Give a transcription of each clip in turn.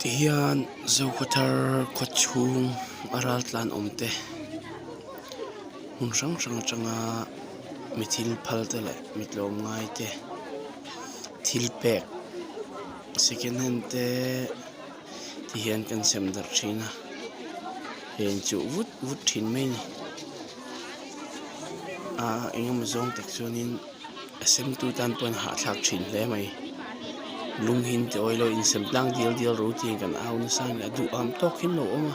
Tihian Zokhawthar khaw chhung a ral tlan awm te hmun hrang hrang atanga mi thil phal te leh mi tlawm ngai te thil pek second hand te tihian kan sem darh thin a hei an chuh vut vut thin mai a ni ah engemaw zawng tak chuanin a sem tu tan pawhin hahthlak thin hle mai lung hi an ti awilo insem tlang dial dial ro tiin kan au nasa a ni a duh am tawk hi an lo awm a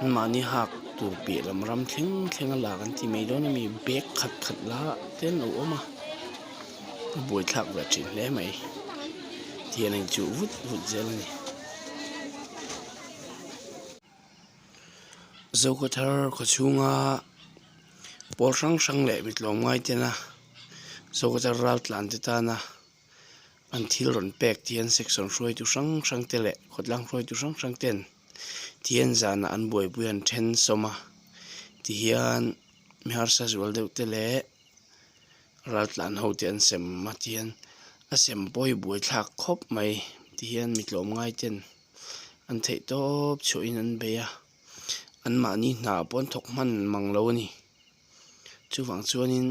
anmahni hak tur piah lam ram thleng thleng a lak an ti mai dawn a mi bag khat khat la te an lo awm a a buaithlak ve thin hle mai tihian a inchuh vut vut zel a ni. Zokhawthar khaw chhunga pawl hrang hrang leh mi tlawmngai tena Zokhawthar ral tlan te tana an thil rawn pek te hian section hruaitu hrang hrang te leh khawtlang hruaitu hrang hrang ten tihian zanah an buaipui an then sawm a tihian mi harsa zual deuh te leh ral tlan ho te an sem a tihian a sem pawh hi buaithlak khawp mai tihian mi tlawmngai ten. An theih tawp chhuahin an bei a, anmahni hna pawh an thawk hman mang lo a ni. Chuvang chuanin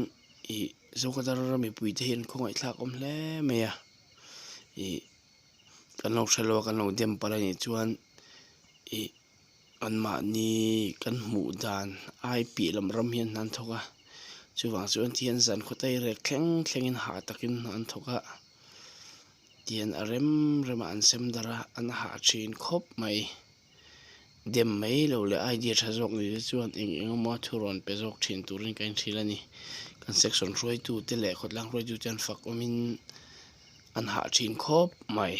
ih Zokhawthar mipuite hi an khawngaihthlak awm hle mai a, ih kan lo hre lo a kan lo dem palh a nih chuan ih anmahni kan hmuh dan ai piah lam ram hian hna an thawk a, chuvang chuan thian zan khawtai rek thleng thlengin hah takin hna an thawk a. Tian a rem remah an sem darh a, an hah thin khawp mai. Dem mai lo leh idea tha zawk ni te chuan eng eng emaw thu rawn pe zawk thin turin ka inhrilh a ni. Kan section hruaitu te leh khawtlang hruaitu te an fak awmin an hah thin khawp mai.